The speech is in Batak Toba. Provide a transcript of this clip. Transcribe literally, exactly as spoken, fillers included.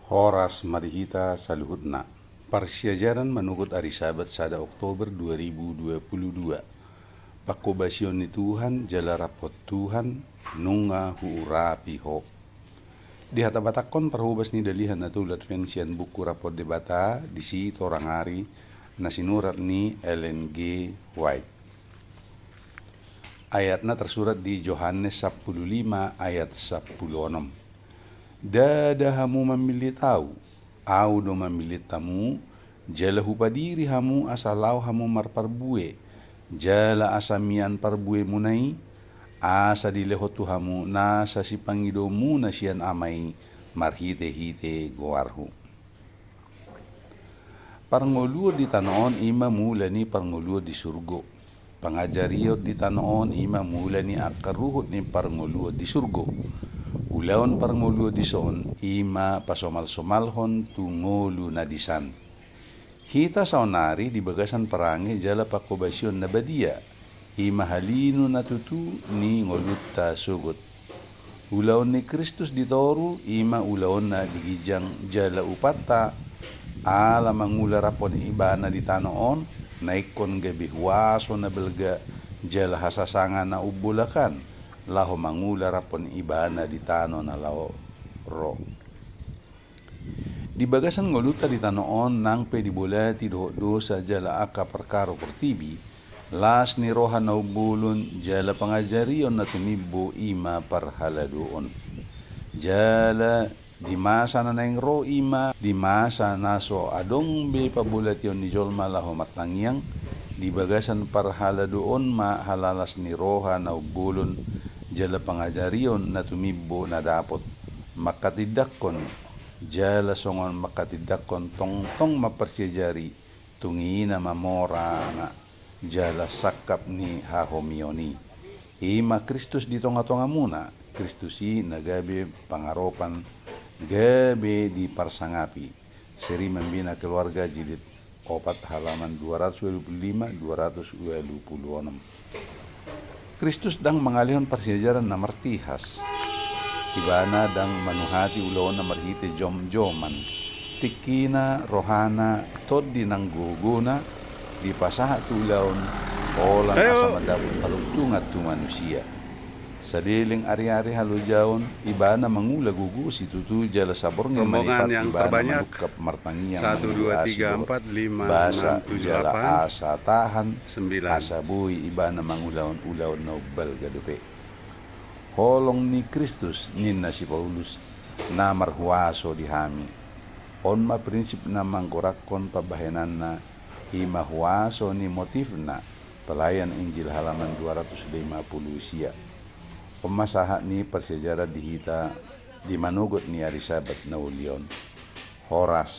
Horas ma di hita saluhutna. Parsiajaran manogot ari Sabat sada Oktober dua ribu dua puluh dua. Panghobasion ni Tuhan jala rap hot Tuhan, nunga huurapi ho. Dihatabatakhon parhobas ni Dalihan Na Tolu Advent sian buku Rap hot Debata, disi torang ari, na sinurat ni Ellen G. White. Ayatna tarsurat di Johannes sampulu lima ayat sampulu onom. Ndada hamu mamillit Ahu, Ahu do mamillit hamu, jala Hupadiri hamu asa laho hamu marparbue, jala asa mian parbuemuna i, asa dilehon tu hamu nasa sipangidoonmuna sian Ama i marhitehite goarHu. Parngoluon di tano on i ma mula ni parngoluon di surgo. Pangajarion di tano on i ma mula ni angka ruhut ni parngoluon di surgo. Ulaon parngoluon dison i ma pasomalsomalhon tu ngolu na disan. Hita saonari di bagasan parange jala panghobasion na badia, i ma halinu na tutu ni ngolunta sogot. Ulaon ni Kristus di toru i ma ulaonna di ginjang jala upanta, ala mangula raphon Ibana di tano on, na ingkon gabe huaso na balga jala hasasanga na umbolak an, laho mangula raphon Ibana di tano na laho ro. Di bagasan ngolunta di tano on nang pe dibolati dohot dosa jala angka parkaro portibi, las ni roha na umbolon jala pangajarion na tumimbo i ma parhaladoon. Jala di masa na naeng ro i ma di masa na so adong be pabolation ni jolma laho martangiang, di bagasan parhaladoon ma halalas ni roha na umbolon jala pangajarion na tumimbo na dapot manghatindanghon jala songon manghatindanghon tongtong mamparsiajari, tung i na mamora na jala sangkap ni hahomion i. I ma Kristus di tongatongamuna, Kristus i na gabe pangaropan, gabe diparsangapi. Seri Membina Keluarga jilid opat halaman dua ratus ualu pulu lima, dua ratus ualu pulu onom. Kristus ndang mangalehon parsiajaran na martihas. Ibana ndang manuhati ulaonna marhite jomjoman. Tingkina, rohana, tondi nang gogona dipasahat tu ulaon, holan asa mandapot haluntungan tu manusia. Saleleng ariari halojaon, Ibana mangula gogo situtu jala saborngin manipat Ibana manungkap martangiang mangula asi dohot basa jala asa tahan, asa boi Ibana mangulahon ulaon na umbalga dope. Holong ni Kristus, ninna si Paulus, na marhuaso di hami. On ma prinsip na manggorakhon pambahenanna, i ma huaso ni motifna, Pelayan Injil halaman dua ratus lima puluh sia. On ma sahat ni parsiajaran di hita di manogot ni ari Sabat na uli on. Horas.